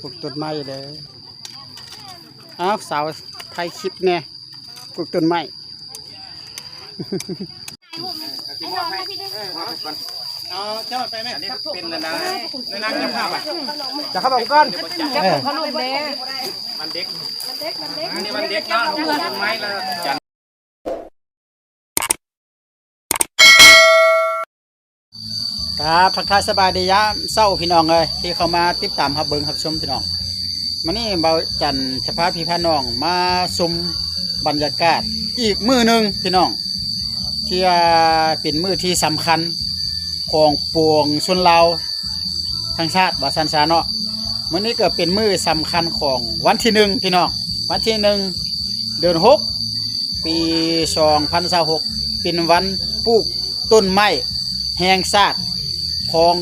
ປູກຕົ້ນໄມ້ເດີ້. ອ້າວ ສາວຖ່າຍຄລິບແດ່ ປູກຕົ້ນໄມ້. ເອົາເຈົ້າໄປແມ່. ອັນນີ້ເປັນນາງ ນາງເຈົ້າພາບອະ. ຈະເຂົ້າໄປກ່ອນ ເອີ ຂະໜົມແດ່. ວັນເດັກ ວັນເດັກ ວັນເດັກ ອັນນີ້ວັນເດັກເນາະ. ປູກຕົ້ນໄມ້ລະຈັນ ຄັບ ທັກທາຍສະບາຍດີຍາມເຊົ້າພີ່ນ້ອງເອີຍ ທີ່ເຂົ້າມາຕິດຕາມຮັບເບິ່ງຮັບຊົມພີ່ນ້ອງ. ມື້ນີ້ເບົາຈັນຈະພາພີ່ພານ້ອງມາຊົມບັນຍາກາດອີກມື້ໜຶ່ງພີ່ນ້ອງ ທີ່ວ່າເປັນມື້ທີ່ສຳຄັນຂອງປວງຊົນລາວທັງຊາດວ່າຊັ້ນຊະເນາະ. ມື້ນີ້ກໍເປັນມື້ສຳຄັນຂອງວັນທີໜຶ່ງພີ່ນ້ອງ ວັນທີໜຶ່ງ ເດືອນຫົກ ປີສອງພັນຊາວຫົກ ເປັນວັນປູກຕົ້ນໄມ້ແຫ່ງຊາດຂອງ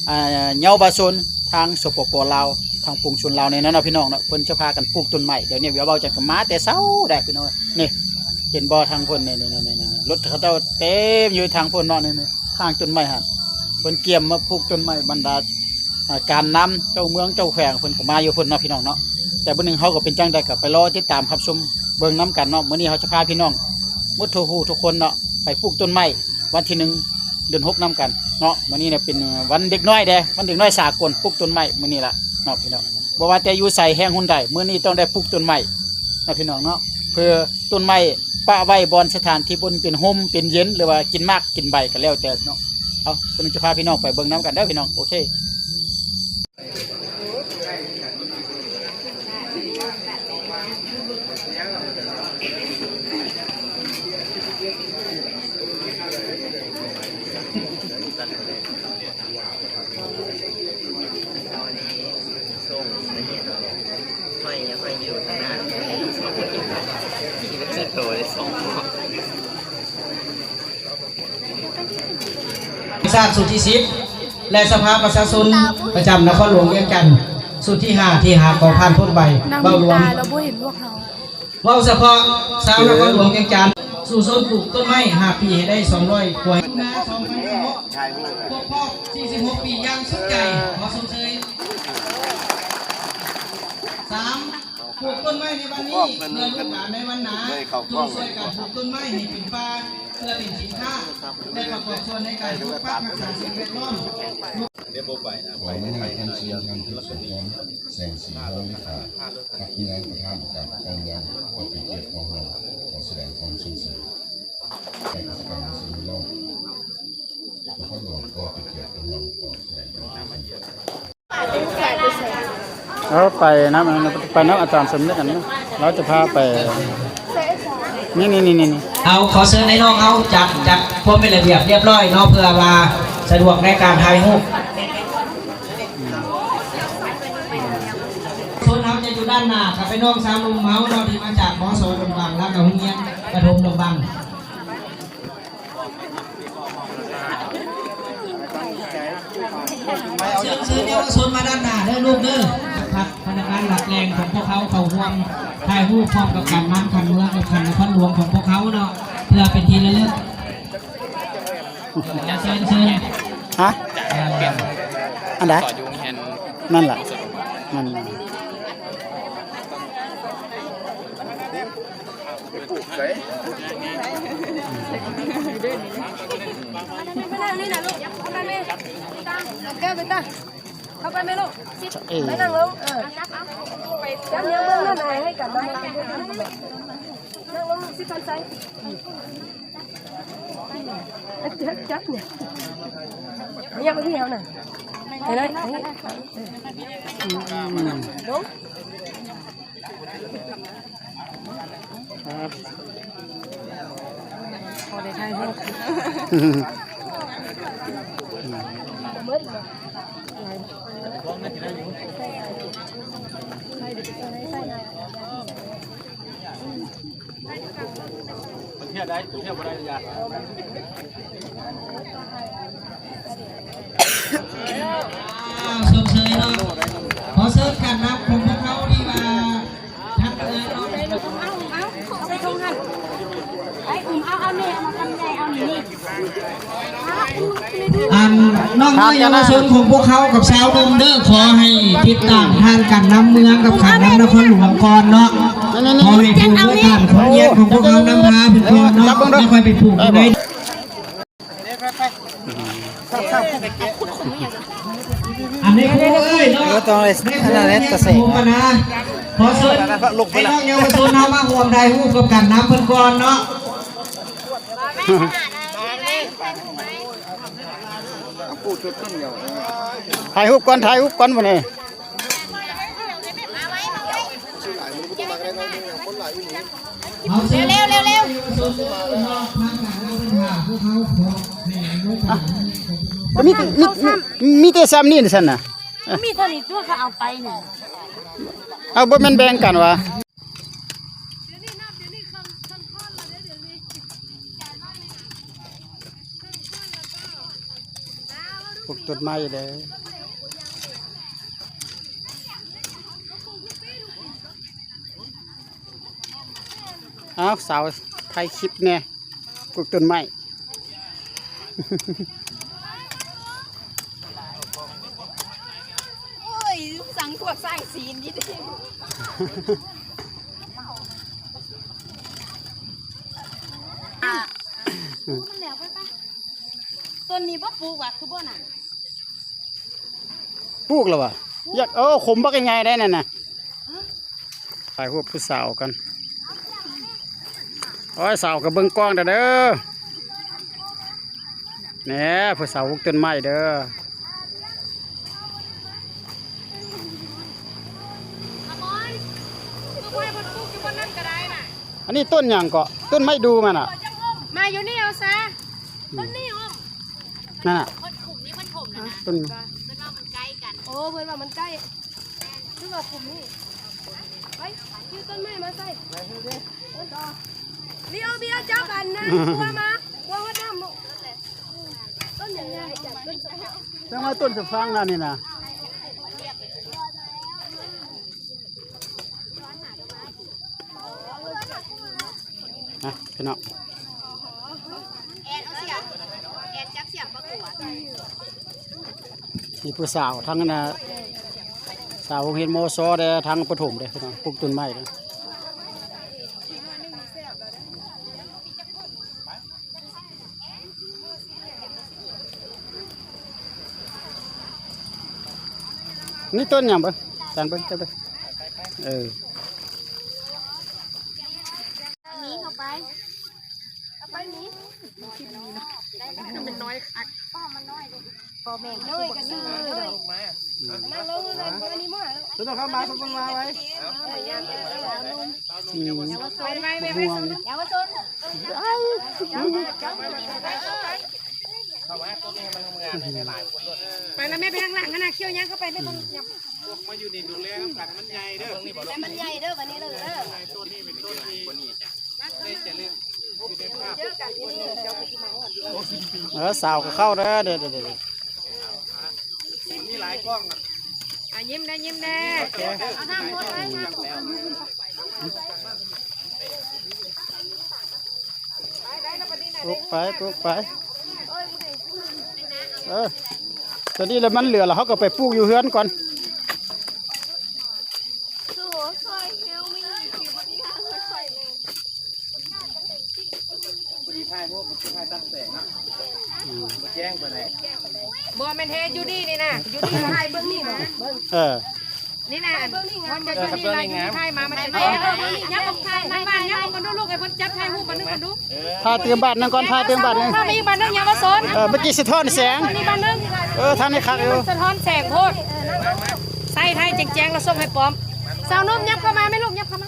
ອາ ເຍົາວະຊົນທາງ ສປປ ລາວ ທາງປວງຊົນລາວນີ້ເນາະພີ່ນ້ອງເນາະ. ເພິ່ນຈະພາກັນປູກຕົ້ນໄມ້ ດຽວນີ້ວຽວເວົ້າຈັນກໍມາແຕ່ເຊົ້າໄດ໋ພີ່ນ້ອງ. ນີ້ເຫັນບໍ່ທາງເພິ່ນນີ້ ນີ້ ນີ້ ນີ້ ລົດເຂົາເຈົ້າເຕັມຢູ່ທາງພຸ້ນເນາະ. ນີ້ ນີ້ ຂ້າງຕົ້ນໄມ້ຫັ້ນ ເພິ່ນກຽມມາປູກຕົ້ນໄມ້ ບັນດາ ອາ ການນຳເຈົ້າເມືອງເຈົ້າແຂວງເພິ່ນກໍມາຢູ່ພຸ້ນເນາະພີ່ນ້ອງເນາະ. ແຕ່ມື້ໜຶ່ງເຮົາກໍເປັນຈັ່ງໃດກໍໄປລໍຕິດຕາມຮັບຊົມເບິ່ງນຳກັນເນາະ. ມື້ນີ້ເຮົາຈະພາພີ່ນ້ອງໝົດທຸກຜູ້ທຸກຄົນເນາະ ໄປປູກຕົ້ນໄມ້ວັນທີໜຶ່ງ ເດືອນຫົກນຳກັນເນາະ. ມື້ນີ້ນະເປັນວັນເດັກນ້ອຍເດ້ ວັນເດັກນ້ອຍສາກົນ ປູກຕົ້ນໄມ້ມື້ນີ້ລະເນາະພີ່ນ້ອງ. ບໍ່ວ່າແຕ່ຢູ່ໃສແຫ່ງຫົນໃດ ມື້ນີ້ຕ້ອງໄດ້ປູກຕົ້ນໄມ້ເນາະພີ່ນ້ອງເນາະ. ເພື່ອຕົ້ນໄມ້ປະໄວ້ບ່ອນສະຖານທີ່ບ່ອນເປັນຮົ່ມເປັນເຢັນ ຫຼືວ່າກິນໝາກກິນໃບກໍແລ້ວແຕ່ເນາະ. ເອົາ ເພິ່ນຈະພາພີ່ນ້ອງໄປເບິ່ງນຳກັນເດີພີ່ນ້ອງ. ໂອເຄ. ຊາດຊຸດທີສິບ ແລະ ສະພາປະຊາຊົນປະຈຳນະຄອນຫຼວງວຽງຈັນ ຊຸດທີຫ້າ ທີ່ຫາກໍຜ່ານພົ້ນໄປ. ເວົ້າລວມ ເວົ້າສະເພາະຊາວນະຄອນຫຼວງວຽງຈັນ ສູ້ຊົນປູກຕົ້ນໄມ້ຫ້າປີໃຫ້ໄດ້ສອງຮ້ອຍກວ່າ ມາສອງພັນເກົ້າ ຄົບຮອບສີ່ສິບຫົກປີຢ່າງສຸດໃຈ ຂໍຊົມເຊີຍ. ສາມ ປູກຕົ້ນໄມ້ໃນວັນນີ້ ເພື່ອລູກຫຼານໃນວັນໜ້າ ຈົ່ງຊ່ວຍກັນປູກຕົ້ນໄມ້ໃຫ້ເປັນປ່າ ເພື່ອເປັນສິນຄ້າ ແລະ ປະກອບສ່ວນໃນການປົກປັກຮັກສາສິ່ງແວດລ້ອມ. ຂໍອະນຸຍາດອັນເຊີນທ່ານ ແສງສີ ຮອງເລຂາພັກເມືອງ ປະທານອົງການປົກຄອງເມືອງ ຂໍເປັນກຽດເຂົ້າຮ່ວມ ຂໍສະແດງຄວາມຊົມເຊີຍ. ໃນກິດຈະກຳສິ່ງແວດລ້ອມ ນະຄອນຫຼວງກໍເປັນກຽດເຂົ້າຮ່ວມ ຂໍສະແດງຄວາມຊົມເຊີຍ. ເອີ ໄປນຳ ໄປນຳອາຈານສົມນຶກຫັ້ນນະ ລາວຈະພາໄປ. ນີ້ໆໆໆ ເອົາ ຂໍເຊີນໃຫ້ນ້ອງເຮົາຈັດ ຈັດຄວາມເປັນລະບຽບລຽບຮ້ອຍເນາະ ເພື່ອວ່າສະດວກໃນການຖ່າຍຮູບ. ຊົນເຮົາຈະຢູ່ດ້ານໜ້າ ກໍເປັນນ້ອງຊາວໜຸ່ມເຮົາເນາະ ທີ່ມາຈາກ ມສ ດົງບັງ ແລ້ວກໍໂຮງຮຽນປະຖົມດົງບັງ. ເຊີນ ເຊີນເຍົາວະຊົນມາດ້ານໜ້າເດີລູກເດີ. ພັກພະນັກງານຫຼັກແຫຼ່ງຂອງພວກເຮົາເຂົ້າຮ່ວມຖ່າຍຮູບພ້ອມກັບການນຳຂັ້ນເມືອງ ແລະ ຂັ້ນນະຄອນຫຼວງຂອງພວກເຮົາເນາະ ເພື່ອເປັນທີ່ລະລຶກ. ເຊີນ ເຊີນ. ຮະ? ອັນໃດ? ນັ້ນລະ ນັ້ນລະ. ໄປປູກໃສ? ມານັ່ງນີ້ນະລູກ ເຂົ້າໄປແມ່ ເຂົ້າໄປແມ່ລູກ ໄປນັ່ງລົງ ເອີ ຈັບແນວເບິ່ງນັ້ນໃຫ້ກັນນະ ນັ່ງລົງສິພັນໄຊ ຈັບ ຈັບນີ້ ມາຍັບມາພີ້ເຮົານະ ໄປເລີຍ ລົງ. ພໍໄດ້ຖ່າຍຮູບ. ເພິ່ນທຽບໄດ້ ເພິ່ນທຽບບໍ່ໄດ້ ຢ່າ. ອ່າ ຊົມເຊີຍເນາະ ຂໍເຊີນການນຳຂອງພວກເຮົາທີ່ວ່າທັກເອີເນາະ ເອົາ ເອົາ ໃສ່ຖົງຫັ້ນ ໄປ ອຸ້ມເອົາ ອັນນ້ອງໆເຍົາວະຊົນຂອງພວກເຮົາກັບຊາວໜຸ່ມເດີ ຂໍໃຫ້ຕິດຕາມທາງການນຳເມືອງກັບການນຳນະຄອນຫຼວງກ່ອນເນາະ. ຂໍໃຫ້ຜູ້ເມືອງການຂອງເຢັນຂອງພວກເຮົານຳພາເພິ່ນກ່ອນເນາະ ແລ້ວຄ່ອຍໄປປູກໃນ ອັນນີ້ຄູເອີຍເນາະ ເອີ ຕ້ອງໄດ້ ອັນນັ້ນແຫຼະ ຕາແສງ ຂອງຄະນະ ຂໍເຊີນໃຫ້ນ້ອງເຍົາວະຊົນເຮົາມາຮ່ວມຖ່າຍຮູບກັບກັນນຳເພິ່ນກ່ອນເນາະ. ຖ່າຍຮູບກ່ອນ ຖ່າຍຮູບກ່ອນບັດນີ້. ເລັວໆ ເລັວໆ ມີ ມີ ມີແຕ່ຊ່ຳນີ້ຊັ້ນນະ ມີເທົ່ານີ້ຕົວ ເຂົາເອົາໄປນີ້ ເອົາ ບໍ່ແມ່ນແບ່ງກັນຫວາ? ປູກຕົ້ນໄມ້ເດີ. ອ້າວ ສາວຖ່າຍຄລິບແດ່ ປູກຕົ້ນໄມ້. ໂອ້ຍ ສັງພວກສ້າງສີນນີ້ ຕົ້ນນີ້ບໍ່ປູກຫວາ ຄືບໍ່ນະ? ປູກແລ້ວຫວາ? ຢາກ ເອີ ຂົມບັກໃຫຍ່ໄດ໋ນັ້ນນະ. ຖ່າຍຮູບຜູ້ສາວກັນ. ໂອ້ຍ ສາວກໍເບິ່ງກ້ອງແດ່ເດີ. ແນ່ ຜູ້ສາວປູກຕົ້ນໄມ້ເດີ. ອັນນີ້ຕົ້ນຫຍັງເກາະ? ຕົ້ນໄມ້ດູມັນນະ. ມາຢູ່ນີ້ເອົາຊະ. ອືມ ຕົ້ນນີ້ອອກ ນັ້ນນະ ຄົນກຸ່ມນີ້ມັນຖົມແລ້ວນະ ຕົ້ນ ເພິ່ນວ່າມັນໃກ້ກັນ. ໂອ້ ເພິ່ນວ່າມັນໃກ້ ຄືວ່າກຸ່ມນີ້ ໄປ ຊື້ຕົ້ນໄມ້ມາໃສ່ ລີໂອເບຍ ຈັບອັນນັ້ນ ກົວມາ ກົວຮອດນ້ຳລູກ ຕົ້ນຫຍັງໃຫຍ່ຈັງ ຕົ້ນສະເພາະ ແຕ່ວ່າຕົ້ນສະພັງນັ້ນນີ້ນະ. ນະ ພີ່ນ້ອງ ແອນເອົາສຽງ ແອນຈັບສຽງປະກວດ ມີຜູ້ສາວທັງອັນນະ ສາວໂຮງຮຽນ ມຊ ແດ່ ທັງປະຖົມເດ້ ພີ່ນ້ອງ ປູກຕົ້ນໄມ້ເດ້. ນີ້ຕົ້ນຫຍັງເບິ່ງ ຈານເບິ່ງ ຈັບເບິ່ງ ເອີ ອັນນີ້ເຂົ້າໄປ ເຂົ້າໄປນີ້ ມັນນ້ອຍຄັກ ປ້ອມມັນນ້ອຍເດ້ ພໍ່ແມ່ນ້ອຍກໍຊື້ເດ້ ອືມ ນັ້ນລົງນັ້ນ ອັນນີ້ມາ ຕົວເຂົ້າມາ ຕົວມາໄວ້ ອືມ ໄວໆ ໄວໆ ເຍົາວະຊົນ ເຍົາວະຊົນ ເຂົ້າມາ ຕົວນີ້ມັນເມືອໄດ້ຫຼາຍຄົນໂລດ ໄປລະແມ່ ໄປທາງຫຼັງຫັ້ນນະ ຂ້ຽວຍ່າງເຂົ້າໄປ ແມ່ ອືມ ມາຢູ່ນີ້ດູແລນຳກັນໃຫ້ມັນໃຫຍ່ເດີ ໃຫ້ມັນໃຫຍ່ເດີ ບັດນີ້ເດີ ຕົ້ນນີ້ເປັນຕົ້ນທີ່ ເອີ ສາວກໍເຂົ້າເດີ ເດີ ເດີ ມີຫຼາຍກ້ອງ ອ່ະ ຍິ້ມແດ່ ຍິ້ມແດ່ ເອົານ້ຳຫົດໄວ້ ປຸກໄປ ປຸກໄປ ເອີ ຕົວນີ້ລະມັນເຫຼືອລະ ເຮົາກໍໄປປູກຢູ່ເຮືອນກ່ອນ. ບໍ່ແມ່ນເຮັດຢູ່ນີ້ນີ້ນະ ຢູ່ນີ້ຖ່າຍເບິ່ງນີ້ບໍ່ ເອີ ນີ້ນະ ເບິ່ງນີ້ງາມ ເອີ ເບິ່ງນີ້ງາມ ຖ່າຍມາ ມັນຈະ ເອີ ເບິ່ງນີ້ ຍັບອອກ ຖ່າຍມາ ຍັບອອກກ່ອນດູລູກ ໃຫ້ເພິ່ນຈັບຖ່າຍຮູບບັດໜຶ່ງກ່ອນດູ ຖ່າຍຕື່ມບາດໜຶ່ງກ່ອນ ຖ່າຍຕື່ມບາດໜຶ່ງ ເຂົ້າມາອີກບາດໜຶ່ງ ເຍົາວະຊົນ ເອີ ເມື່ອກີ້ສະທ້ອນແສງ ເອີ ທ່ານນີ້ຄັກຢູ່ ສະທ້ອນແສງໂພດ ໃສ່ຖ່າຍແຈ້ງໆ ແລ້ວສົ່ງໃຫ້ປ້ອມ ສາວນຸ່ມ ຍັບເຂົ້າມາແມ່ລູກ ຍັບເຂົ້າມາ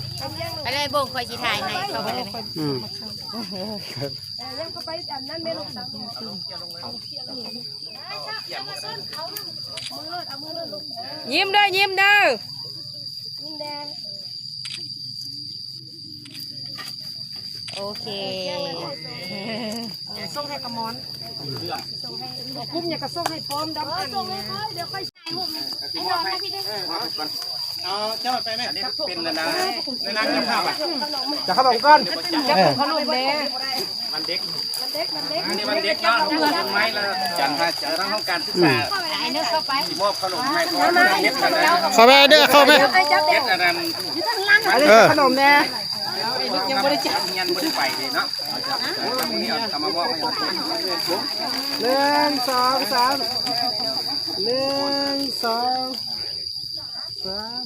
ໄປເລີຍ ບົ້ງ ຂ້ອຍຊິຖ່າຍໃຫ້ ເຂົ້າໄປເລີຍ ອືມ ເອີ ຍັບເຂົ້າໄປອັນນັ້ນແມ່ລູກ ສາວນຸ່ມ ຍິ້ມເດີ ຍິ້ມເດີ ຍິ້ມແດ່ ໂອເຄ ສົ່ງໃຫ້ກະມອນ ກຸ້ມຫຍັງກະສົ່ງໃຫ້ປ້ອມ ດຳອັນນີ້ນະ ໃຫ້ນ້ອງມາພີ້ເດີ ເອີ ມາກ່ອນ ເອົາເຈົ້າໄປແມ່ ອັນນີ້ເປັນອັນນະ ໃນນາມເຈົ້າພາບອະ ຈະເຂົ້າໄປກ່ອນ ເອີ ຂະໜົມແດ່ ວັນເດັກ ອັນນີ້ວັນເດັກເນາະ ດອກໄມ້ລະຈັນພະເຈົ້າ ທາງຫ້ອງການສຶກສາ ອືມ ຊິມອບຂະໜົມໃຫ້ ເຂົ້າໄປເດີ ເຂົ້າໄປ ເຮັດອັນນັ້ນ ເອີ ຂະໜົມແດ່ ຍັງບໍ່ໄດ້ຈັບ ຮຽນບໍ່ໄດ້ໄປເດ້ເນາະ ເອົາມາມອບໃຫ້ ໜຶ່ງ ສອງ ສາມ ໜຶ່ງ ສອງ ສາມ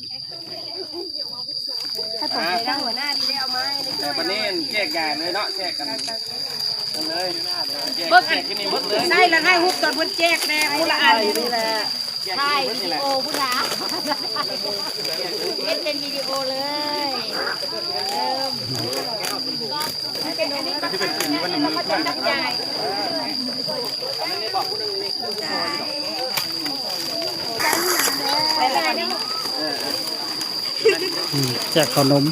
ຄັນຕ້ອງໃຫ້ທາງຫົວໜ້າທີ່ໄດ້ເອົາມາໃຫ້ເລີຍ ເອີ ບັດນີ້ແຈກຢາເລີຍເນາະ ແຈກກັນ ກັນເລີຍ ເບິ່ງອັນ ແຈກທີ່ນີ້ໝົດເລີຍ ໃສ່ລະຖ່າຍຮູບຕອນເພິ່ນແຈກແດ່ ຄົນລະອັນນີ້ແຫຼະ ຖ່າຍວິດີໂອພຸ້ນລະ ເຮັດເປັນວິດີໂອເລີຍ ເລີ່ມ ອືມ ແຈກເຂົ້າໜົມ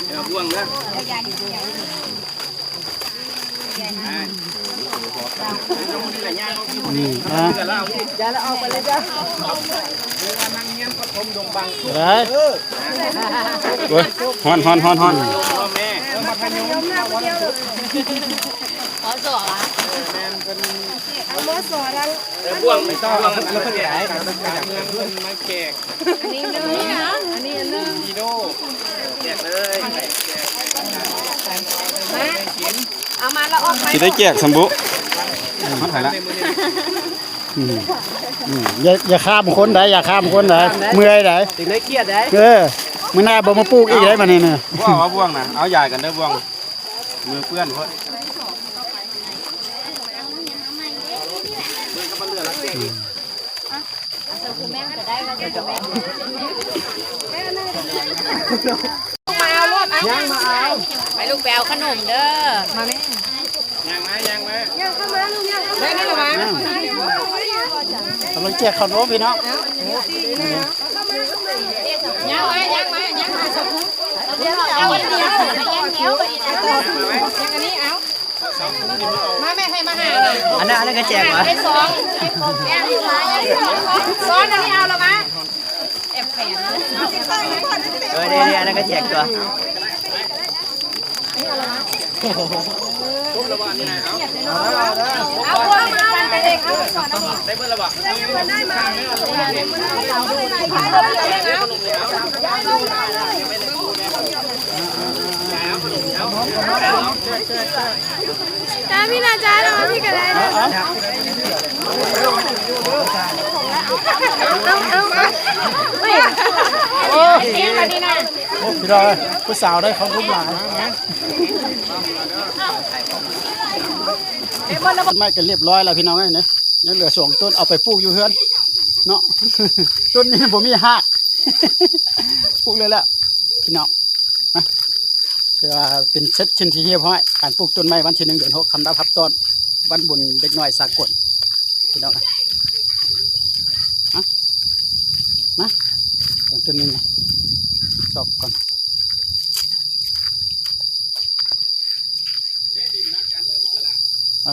ເອົາບ່ວງເດີ ອືມ ອ່າ ໄດ້ ໂອ້ຍ ຮ້ອນ ຮ້ອນ ຮ້ອນ ຮ້ອນ ພໍສອ ເອົາໝໍ້ສອນ ເອີ ບ່ວງ ບ່ວງ ມາແຈກ ອັນນີ້ໜຶ່ງ ອັນນີ້ອັນໜຶ່ງ ແຈກເລີຍ ມາ ເອົາມາລະອອກໄປ ຊິໄດ້ແຈກຊຳບຸ ອືມ ອືມ ອືມ ຢ່າ ຢ່າຂ້າມຄົນໃດ ຢ່າຂ້າມຄົນໃດ ເມື່ອຍໃດ ເມື່ອຍໃດ ເອີ ມື້ໜ້າບໍ່ມາປູກອີກໃດ ບາດນີ້ນະ ບໍ່ເອົາບ່ວງນະ ເອົາຢາຍກັນເດີບ່ວງ ມືເປື້ອນໂພດ ມາເອົາໂລດ ເອົາ ຍ່າງມາເອົາ ໄປລູກ ໄປເອົາຂະໜົມເດີ ມາແມ່ ຍ່າງມາ ຍ່າງມາ ຍ່າງເຂົ້າມາລູກ ຍ່າງເຂົ້າມາ ໄດ້ແລ້ວລະມາ ກຳລັງແຈກຂະໜົມພີ່ນ້ອງ ຍ່າງມາ ຍ່າງມາ ຍ່າງມາ ເອົາອັນດຽວ ຢ່າງອັນນີ້ ເອົາ ມາແມ່ ໃຜມາຫານະ ອັນນັ້ນ ອັນນັ້ນກະແຈກຫວາ ໄດ້ສອງ ຊ້ອນອັນນີ້ເອົາລະມາ ແອບແຝງ ເອີ ເດ້ໆ ອັນນັ້ນກະແຈກຕົວະ ເອົາ ເອົາ ເອົາ ເອົາ ໄດ້ເບິດລະບໍ່ ໄດ້ມາ ຕາມພີ່ນາຈານ ເອົາມາພີ່ກະໄດ້ ເອົາ ເອົາ ເອົາ ໂອ້ຍ ເອີ ອັນນີ້ນະ ໂອ້ ພີ່ນ້ອງເອີຍ ຜູ້ສາວໄດ້ຂອງກຸ້ມຫຼາຍ ຕົ້ນໄມ້ກະລຽບຮ້ອຍແລ້ວພີ່ນ້ອງເອີຍ ຍັງເຫຼືອສອງຕົ້ນ ເອົາໄປປູກຢູ່ເຮືອນເນາະ ຕົ້ນນີ້ບໍ່ມີຮາກ ປູກເລີຍແລ້ວພີ່ນ້ອງ ນະ ຖືວ່າເປັນເສັດສິ້ນທີ່ຮຽບຮ້ອຍ ການປູກຕົ້ນໄມ້ວັນທີໜຶ່ງ ເດືອນຫົກ ຄຳນັບຮັບຕ້ອນວັນບຸນເດັກນ້ອຍສາກົນ ພີ່ນ້ອງ ມາ ມາ ເອົາຕົ້ນນີ້ ຊອກກ່ອນ ເ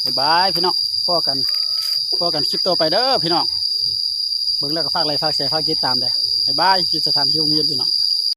ອີ ບາຍບາຍພີ່ນ້ອງ ພໍ້ກັນ ພໍ້ກັນຄລິບຕໍ່ໄປເດີພີ່ນ້ອງ ເບິ່ງແລ້ວກະຝາກໄລຄ໌ ຝາກແຊ ຝາກຕິດຕາມເດີ ບາຍບາຍ ຢູ່ສະຖານທີ່ໂຮງຮຽນພີ່ນ້ອງ.